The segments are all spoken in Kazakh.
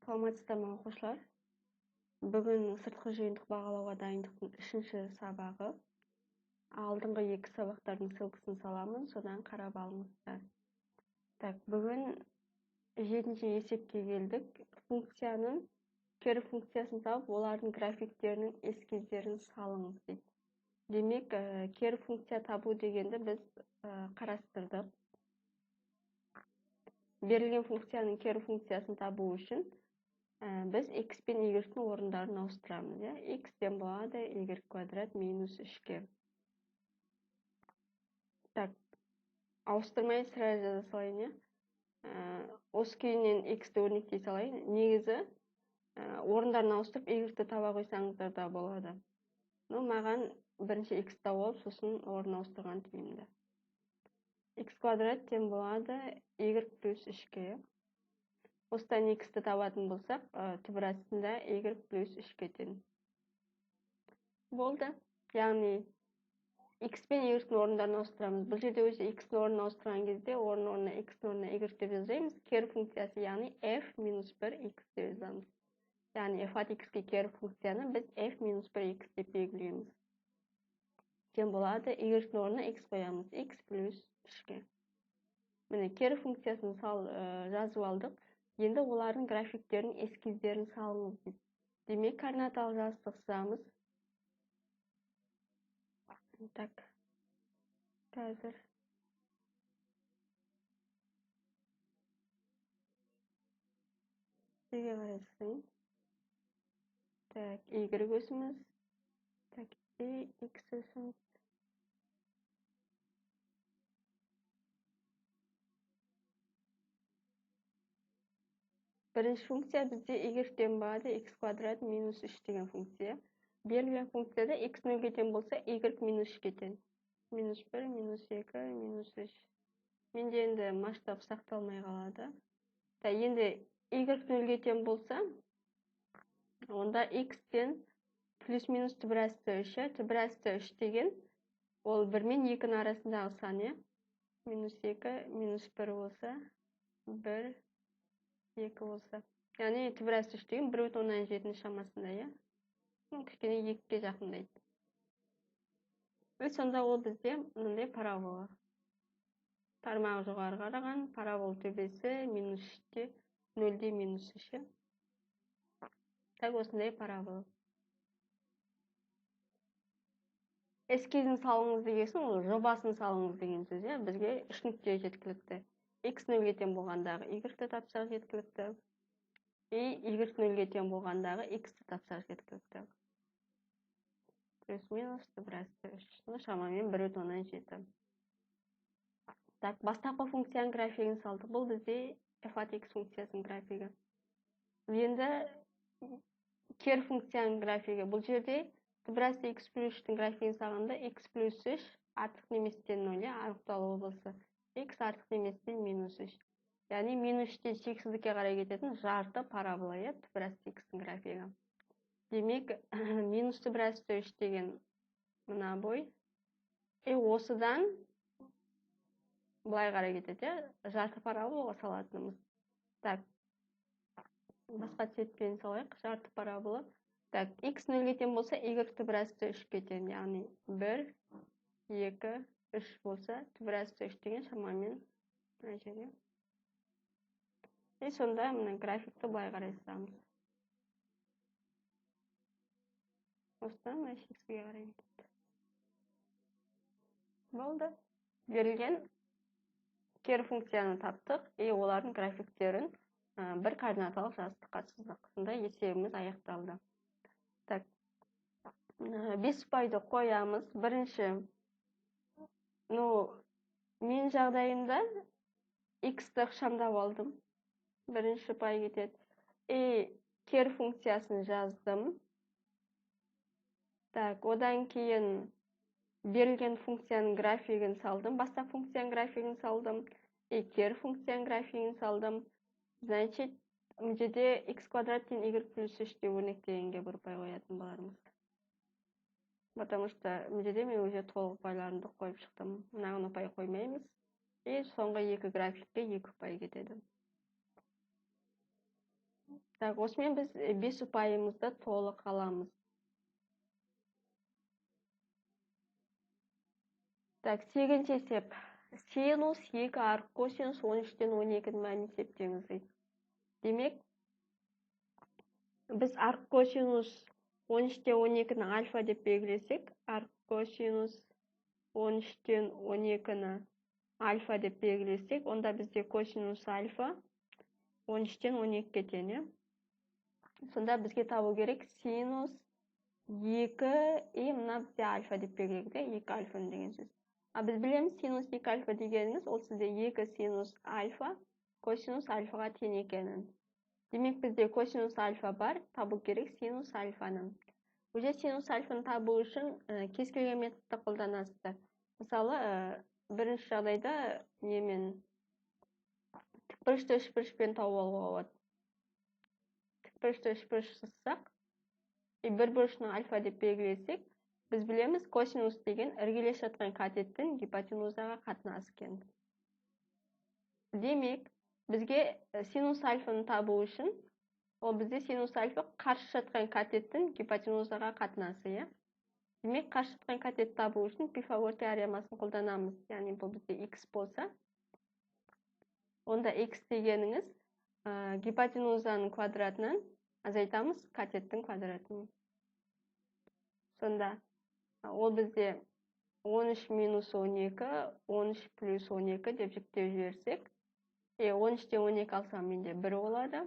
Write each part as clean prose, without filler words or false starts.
Саламатсыздар ма, оқушылар? Бүгін сыртқы жиынтық бағалауға дайындықтың үшінші сабағы. Алдыңғы екі сабақтардың ссылкасын саламын, содан қарап алыңыздар. Так, бүгін жетінші есепке келдік. Функцияның кері функциясын тауып, олардың графиктерінің эскиздерін салыңыз дейді. Демек, кері функция табу дегенді біз қарастырдық. Берілген функцияның кері функциясын табу үшін біз x пен y-тің орындарын ауыстырамыз. X тең болады y квадрат минус 3-ке. Так, ауыстырмай сразу жаза салайын. Осы күйінен x-ті өрнектей салайын. Негізі орындарын ауыстырып y-ті таба қойсаңыздар да болады. Но маған бірінші x тауып алып, сосын орын ауыстырған тиімді. X квадрат тең болады y плюс 3-ке. Осыдан x-ті табатын болсақ, түбір астында y плюс 3-ке тең. Болды. Яғни x пен y-тің орындарын ауыстырамыз. Бұл жерде өзі x-тің орнын ауыстырған кезде орын орнына x-тің орнына y деп жазаймыз. Кері функциясы, яғни f минус 1 x деп жазамыз. Яғни f от x-ке кері функцияны біз f минус 1 x деп белгілейміз. Тең болады y-тің орнына x қоямыз. X плюс 3-ке. Міне, кері функциясын жазып алдық. Енді олардың графиктерінің эскиздерін салыңыз дейді. Демек, координаталық жазықтық сызамыз. Так, қазір. Неге қарай сызайын? Так, y өсіміз. Так, x өсіміз. Бірінші функция бізде y тең болады x квадрат минус 3 деген функция. Берілген функцияда x нөлге тең болса, y минус 3-ке тең. Минус 1, минус 2, минус 3. Менде енді масштаб сақталмай қалады. Та, енді y нөлге тең болса, онда x тең плюс минус түбір асты 3. Түбір асты 3 деген ол 1 мен 2-нің арасындағы сан, иә? Минус 2, минус 1 болса, 1, 2 болса. Яғни түбір асты 3 деген 1,7 шамасында, иә? Кішкене 2-ге жақындайды. Өз сонда ол бізде мынандай парабола. Тармағы жоғары қараған, парабола төбесі минус 3-те, 0-де минус 3. Так, осындай парабола. Эскизін салыңыз дегесін, ол жобасын салыңыз деген сөз, иә? Бізге 3 нүкте жеткілікті. X нөлге тең болғандағы y-ті тапсақ жеткілікті. И y нөлге тең болғандағы x-ті тапсақ жеткілікті. Плюс минус түбір асты 3. Шамамен 1,7. Так, бастапқы функцияның графигін салдық. Бұл бізде f от x функциясының графигі. Енді кері функцияның графигі. Бұл жерде түбір асты x плюс 3-тің графигін салғанда x плюс 3 артық неместен 0, анықталуы болса. X артық неместен минус 3. Яғни минус 3-тен шексіздікке қарай кететін жарты парабола, иә, түбір асты x-тің графигі. Демек, минус түбір асты 3 деген мына бой. И осыдан былай қарай кетеді, иә, жарты параболаға салатынымыз. Так, басқа цветпен салайық, жарты парабола. Так, x нөлге тең болса, y түбір асты 3-ке тең, яғни 1, 2, 3 болса, түбір асты 3 деген шамамен мына жерге. И сонда мына графикті былай қарай сызамыз. Осыдан мына шексізге қарай кетеді. Болды. Берілген кері функцияны таптық, и олардың графиктерін бір координаталық жазықтыққа сыздық. Сонда есебіміз аяқталды. Так, 5 ұпайды қоямыз. Бірінші, мен жағдайымда x-ті ықшамдап алдым. Бірінші ұпай кетеді. И кері функциясын жаздым. Так, одан кейін берілген функцияның графигін салдым. Бастапқы функцияның графигін салдым. И кері функцияның графигін салдым. Значит, мына жерде x квадрат тең y плюс 3 деп өрнектегенге бір ұпай қоятын болармыз. Потому что мына жерде мен уже толық ұпайларымды қойып шықтым. Мынаған ұпай қоймаймыз. И соңғы екі графикке 2 ұпай кетеді. Так, осымен біз 5 ұпайымызды толық аламыз. Так, 8-ші есеп. Синус 2 арк косинус 13-тен 12-нің мәнін есептеңіз дейді. Демек, біз арк косинус 13-тен 12-ні альфа деп белгілесек, арк косинус 13-тен 12-ні альфа деп белгілесек, онда бізде косинус альфа 13-тен 12-ге тең, иә? Сонда бізге табу керек синус 2 и мына бізде альфа деп белгілейік, 2 альфаны деген сөз. А біз білеміз, синус 2 альфа дегеніміз ол сізде 2 синус альфа косинус альфаға тең екенін. Демек, бізде косинус альфа бар, табу керек синус альфаны. Уже синус альфаны табу үшін кез келген методты қолданасыздар. Мысалы, бірінші жағдайда немен тікбұрышты үшбұрышпен тауып алуға болады. Тікбұрышты үшбұрыш сызсақ, и бір бұрышын альфа деп белгілесек, біз білеміз косинус деген іргелес жатқан катеттің гипотенузаға қатынасы екен. Демек, бізге синус альфаны табу үшін, ол бізде синус альфа қарсы жатқан катеттің гипотенузаға қатынасы, иә? Демек, қарсы жатқан катетті табу үшін Пифагор теоремасын қолданамыз. Яғни бұл бізде x болса, онда x дегеніңіз гипотенузаның квадратынан азайтамыз катеттің квадратын. Сонда ол бізде 13 минус 12, 13 плюс 12 деп жіктеп жіберсек, 13-тен 12 алсам менде 1 болады.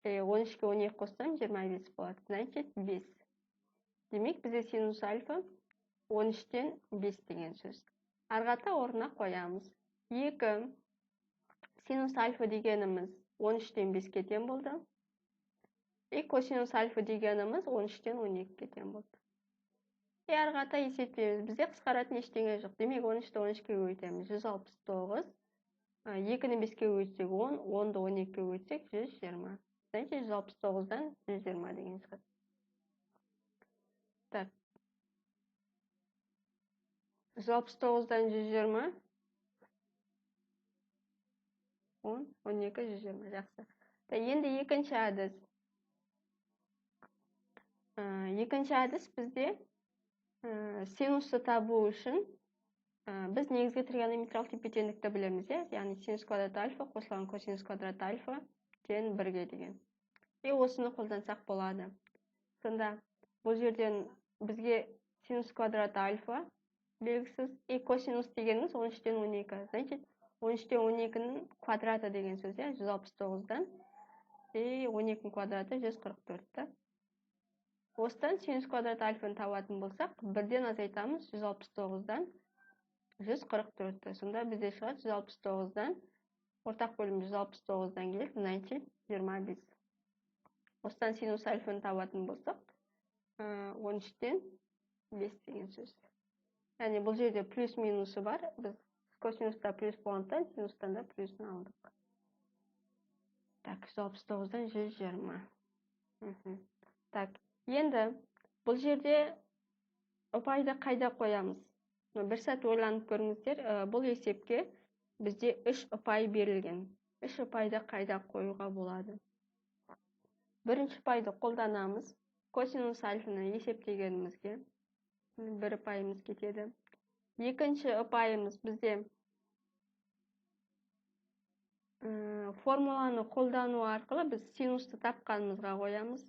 13-ке 12 қоссам 25 болады. Значит, 5. Демек, бізде синус альфа 13-тен 5 деген сөз. Арғата орнына қоямыз. 2 синус альфа дегеніміз 13-тен 5-ке тең болды. И косинус альфа дегеніміз 13-тен 12-ге тең болды. И арғата есептейміз. Бізде қысқаратын ештеңе жоқ. Демек, 13-ті 13-ке көбейтеміз. 169. 2-ні 5-ке көбейтсек 10, 10-ды 12-ге көбейтсек 120. Значит, 169-дан 120 деген шығады. Так. 169-дан 120. 10, 12, 120. Жақсы. Енді екінші әдіс. Екінші әдіс бізде синусты табу үшін біз негізгі тригонометриялық тепе-теңдікті білеміз, иә? Яғни синус квадрат альфа қосылған косинус квадрат альфа тең 1-ге деген. И осыны қолдансақ болады. Сонда бұл жерден бізге синус квадрат альфа белгісіз, и косинус дегеніміз 13-тен 12. Значит, 13-тен 12-нің квадраты деген сөз, иә? 169-дан и 12-нің квадраты 144-ті. Осыдан синус квадрат альфаны табатын болсақ, бірден азайтамыз 169-дан 144-ті. Сонда бізде шығады 169-дан, ортақ бөлім 169-дан келеді, значит 25. Осыдан синус альфаны табатын болсақ, 13-тен 5 деген сөз. Яғни бұл жерде плюс минусы бар. Біз косинуста плюс болғандықтан синустан да плюсын алдық. Так, 169-дан 120. Так, енді бұл жерде ұпайды қайда қоямыз? Бір сәт ойланып көріңіздер. Бұл есепке бізде 3 ұпай берілген. 3 ұпайды қайда қоюға болады? Бірінші ұпайды қолданамыз. Косинус альфаны есептегенімізге бір ұпайымыз кетеді. Екінші ұпайымыз бізде формуланы қолдану арқылы біз синусты тапқанымызға қоямыз.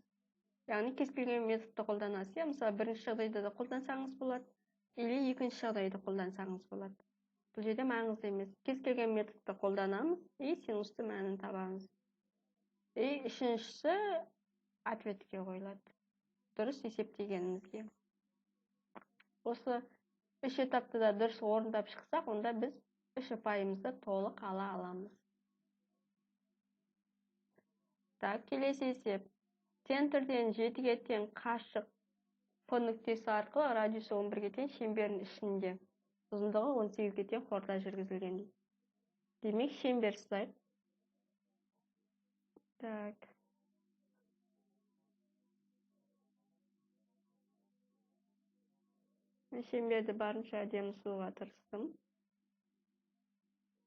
Яғни кез келген методты қолданасыз. Мысалы, бірінші жағдайда да қолдансаңыз болады, или екінші жағдайда қолдансаңыз болады. Бұл жерде маңызды емес. Кез келген методты қолданамыз и синусты мәнін табамыз. И үшіншісі ответке қойылады. Дұрыс есептегенімізге. Осы үш этапты да дұрыс орындап шықсақ, онда біз үш ұпайымызды толық ала аламыз. Так, келесі есеп. Центрден 7-ге тең қашық П нүктесі арқылы радиусы 11-ге тең шеңбердің ішінде ұзындығы 18-ге тең хорда жүргізілген дейді. Демек, шеңбер сызайық. Так. Мен шеңберді барынша әдемі сызуға тырыстым.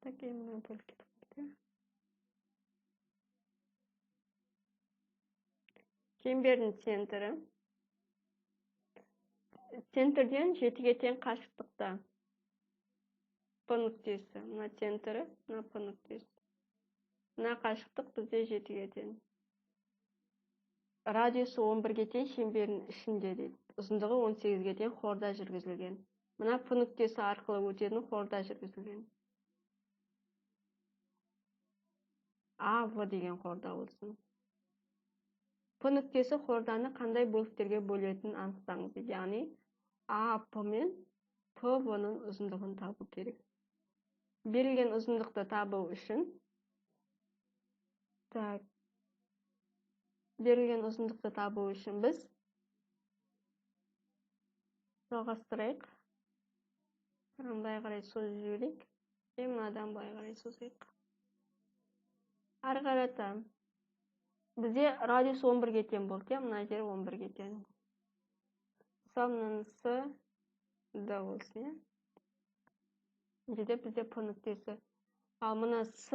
Так, мына бөліп кетіп қалды. Шеңбердің центрі. Центрден 7-ге тең қашықтықта. П нүктесі. Мына центрі, мына П нүктесі. Мына қашықтық бізде 7-ге тең. Радиусы 11-ге тең шеңбердің ішінде дейді. Ұзындығы 18-ге тең хорда жүргізілген. Мына П нүктесі арқылы өтетін хорда жүргізілген. А, В деген хорда болсын. П нүктесі хорданы қандай бөліктерге бөлетінін анықтаңыз дейді. Яғни А, П мен П, В-ның ұзындығын табу керек. Берілген ұзындықты табу үшін так, берілген ұзындықты табу үшін біз жалғастырайық. Былай қарай созып жіберейік. И мынадан былай қарай созайық. Ары қарата бізде радиус 11-ге тең болды, иә, мына жер 11-ге тең. Мысалы, мынаның С, Д болсын, иә. Мына жерде бізде П нүктесі. Ал мына С,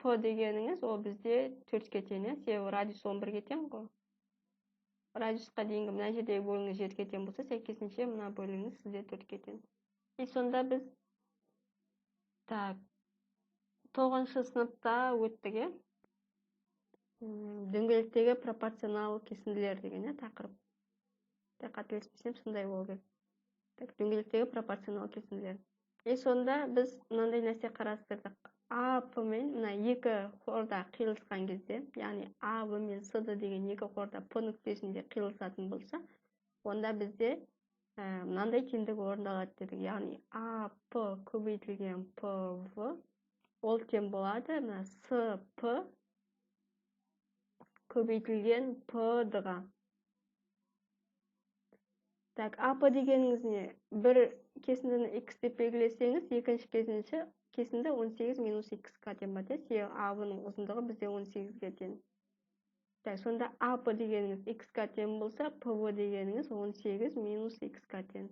П дегеніңіз ол бізде 4-ге тең, иә, себебі радиус 11-ге тең ғой. Радиусқа дейінгі мына жердегі бөлігіңіз 7-ге тең болса, сәйкесінше мына бөлігіңіз сізде 4-ге тең. И сонда біз так 9-шы сыныпта өттік, иә. Дөңгелектегі пропорционал кесінділер деген, иә, тақырып. Қателеспесем сондай болу керек. Так, дөңгелектегі пропорционал кесінділер. И сонда біз мынандай нәрсе қарастырдық. А, П мен мына екі хорда қиылысқан кезде, яғни А, В мен С, Д деген екі хорда П нүктесінде қиылысатын болса, онда бізде мынандай теңдік орындалады дедік. Яғни А, П көбейтілген П, В ол тең болады мына С, П көбейтілген П, Д-ға. Так, А, П дегеніңіз не? Бір кесіндіні X деп белгілесеңіз, екінші кесінді 18 минус X-қа тең болады, себебі А, В-ның ұзындығы бізде 18-ге тең. Так, сонда А, П дегеніңіз X-қа тең болса, П, В дегеніңіз 18 минус X-қа тең.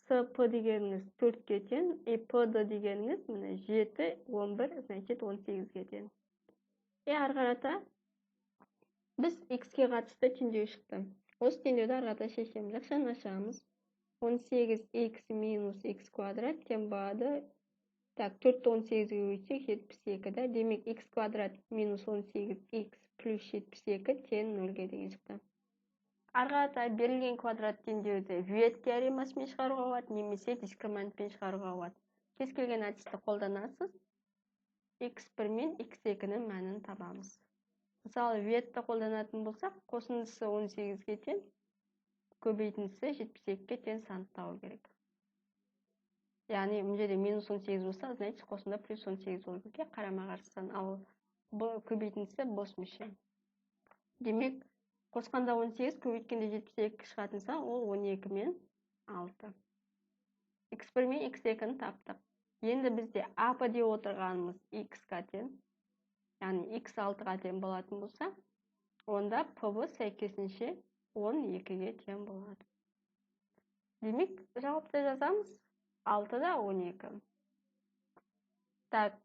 С, П дегеніңіз 4-ке тең, и П, Д дегеніңіз міне 7, 11, значит 18-ге тең. И ары қарата біз X-ке қатысты теңдеу шықты. Осы теңдеуді ары қарата шешеміз. Жақшаны ашамыз. 18x минус x квадрат тең болады. Так, 4-ті 18-ге көбейтсек, 72 да. Демек, x квадрат минус 18x плюс 72 тең 0-ге деген шықты. Ары қарата берілген квадрат теңдеуді Виет теоремасымен шығаруға болады, немесе дискриминантпен шығаруға болады. Кез келген әдісті қолданасыз. X1 мен X2-нің мәнін табамыз. Мысалы, Виетті қолданатын болсақ, қосындысы 18-ге тең, көбейтіндісі 72-ге тең санды табу керек. Яғни, мына жерде минус 18 болса, значит, қосында плюс 18 болу керек, қарама-қарсы сан. Ал бұл көбейтіндісі бос мүше. Демек, қосқанда 18, көбейткенде 72 шығатын сан, ол 12 мен 6. X1 мен X2-ні таптық. Енді бізде А, П деп отырғанымыз X-қа тең, яғни X 6-ға тең болатын болса, онда П, В сәйкесінше 12-ге тең болады. Демек, жауапты жазамыз. 6 да 12. Так,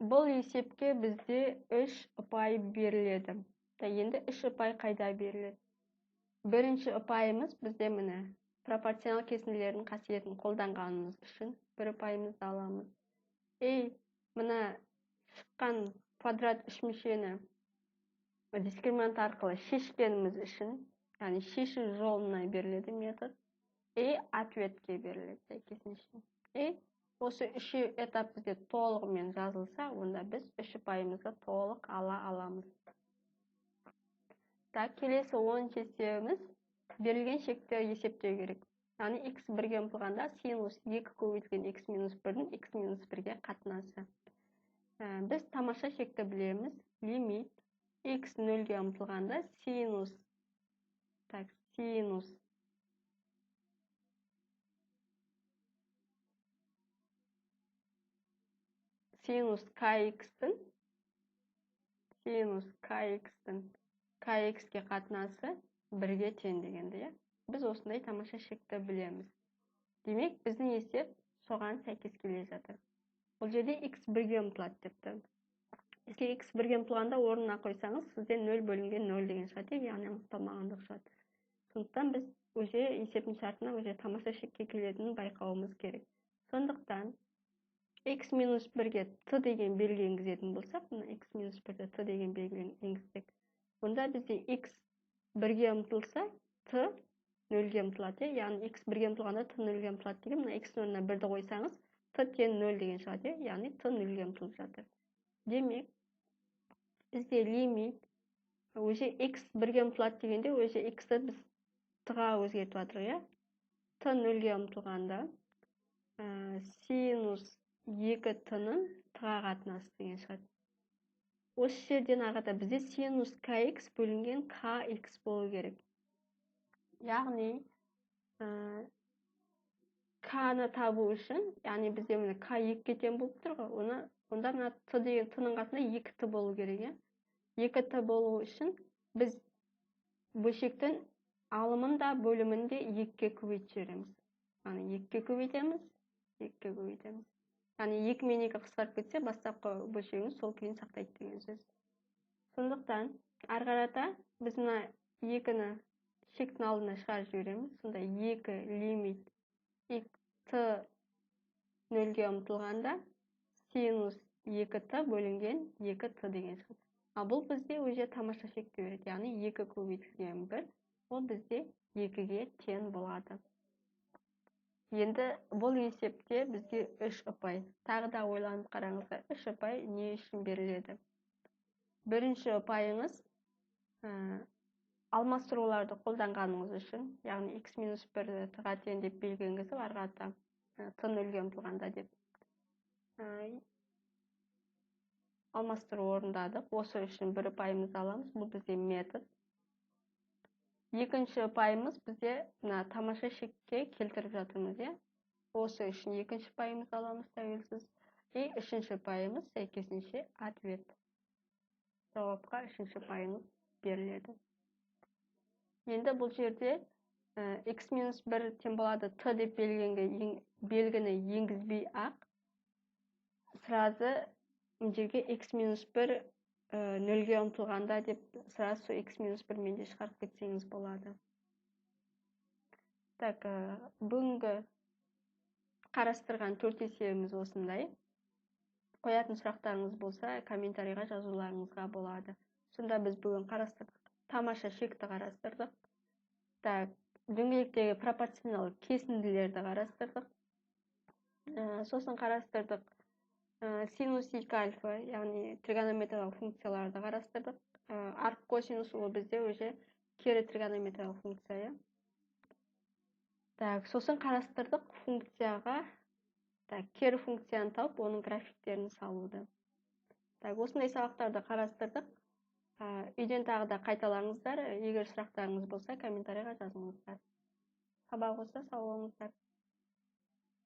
бұл есепке бізде 3 ұпай беріледі. Так, енді 3 ұпай қайда беріледі? Бірінші ұпайымыз бізде міне пропорционал кесінділердің қасиетін қолданғанымыз үшін бір ұпайымызды аламыз. И мына шыққан квадрат үш мүшені дискриминант арқылы шешкеніміз үшін, яғни шешу жолына беріледі метод, и ответке беріледі сәйкесінше. И осы үш этап бізде толығымен жазылса, онда біз үш ұпайымызды толық ала аламыз. Так, келесі 10-шы есебіміз берілген шекті есептеу керек. Яғни x бірге ұмтылғанда синус 2 көбейтілген x минус 1-дің x минус 1-ге қатынасы. Біз тамаша шекті білеміз. Лимит x нөлге ұмтылғанда синус, так, синус синус kx-тің, синус kx-тің kx-ке қатынасы 1-ге тең дегенді, иә? Біз осындай тамаша шекті білеміз. Демек, біздің есеп соған сәйкес келе жатыр. Бұл жерде x 1-ге ұмтылады депті. Если x бірге ұмтылғанда орнына қойсаңыз, сізде 0 бөлінген 0 деген шығады, яғни анықталмағандық шығады. Сондықтан біз уже есептің шартына уже тамаша шекке келетінін байқауымыз керек. Сондықтан x минус 1-ге t деген белгі енгізетін болсақ, мына x минус 1-ді t деген белгі енгізсек, онда бізде x 1-ге ұмтылса, t 0-ге ұмтылады, яғни x 1-ге ұмтылғанда t 0-ге ұмтылады деген, мына x орнына 1-ді қойсаңыз, t тең 0 деген шығады, яғни t 0-ге ұмтылып жатыр. Демек, бізде лимит уже x 1-ге ұмтылады дегенде, уже x-ті біз t-ға өзгертіп жатырмыз, иә? T 0-ге ұмтылғанда синус 2t-ның t-ға қатынасы деген шығады. Осы жерден ары қарата бізде синус kx бөлінген kx болу керек. Яғни k-ны табу үшін, яғни бізде міне k 2-ге тең болып тұр ғой, оны онда мына t деген t-ның қасында 2t болу керек, иә? 2t болу үшін біз бөлшектің алымын да бөлімін де 2-ге көбейтіп жібереміз. Яғни 2-ге көбейтеміз, 2-ге көбейтеміз. Яғни 2 мен 2 қысқарып кетсе, бастапқы бөлшегіміз сол күйін сақтайды деген сөз. Сондықтан ары қарата біз мына 2-ні шектің алдына шығарып жібереміз. Сонда 2 лимит t 0-ге ұмтылғанда синус 2t бөлінген 2t деген шығады. Ал бұл бізде уже тамаша шекті береді. Яғни 2 көбейтілген 1, ол бізде 2-ге тең болады. Енді бұл есепте бізге 3 ұпай. Тағы да ойланып қараңыздар, 3 ұпай не үшін беріледі? Бірінші ұпайыңыз алмастыруларды қолданғаныңыз үшін, яғни x минус 1 t-ға тең деп белгі енгізіп, ары қарата t 0-ге ұмтылғанда деп алмастыру орындадық. Осы үшін бір ұпайымызды аламыз. Бұл бізде метод. Екінші ұпайымыз бізде мына тамаша шекке келтіріп жатырмыз, иә? Осы үшін екінші ұпайымызды аламыз тәуелсіз. И үшінші ұпайымыз сәйкесінше ответ. Жауапқа үшінші ұпайымыз беріледі. Енді бұл жерде x минус 1 тең болады t деп белгіні енгізбей ақ, сразу мына жерге x минус 1 нөлге ұмтылғанда деп сразу x минус 1 мен де шығарып кетсеңіз болады. Так, бүгінгі қарастырған 4 есебіміз осындай. Қоятын сұрақтарыңыз болса, комментарийға жазуларыңызға болады. Сонда біз бүгін қарастырдық. Тамаша шекті қарастырдық. Так, дөңгелектегі пропорционал кесінділерді қарастырдық. Сосын қарастырдық синус 2 альфа, яғни тригонометриялық функцияларды қарастырдық. Арк косинус ол бізде уже кері тригонометриялық функция. Так, сосын қарастырдық функцияға, так, кері функцияны тауып, оның графиктерін салуды. Так, осындай сабақтарды қарастырдық. Үйден тағы да қайталаңыздар. Егер сұрақтарыңыз болса, комментарийға жазыңыздар. Сабақ болса, сау болыңыздар.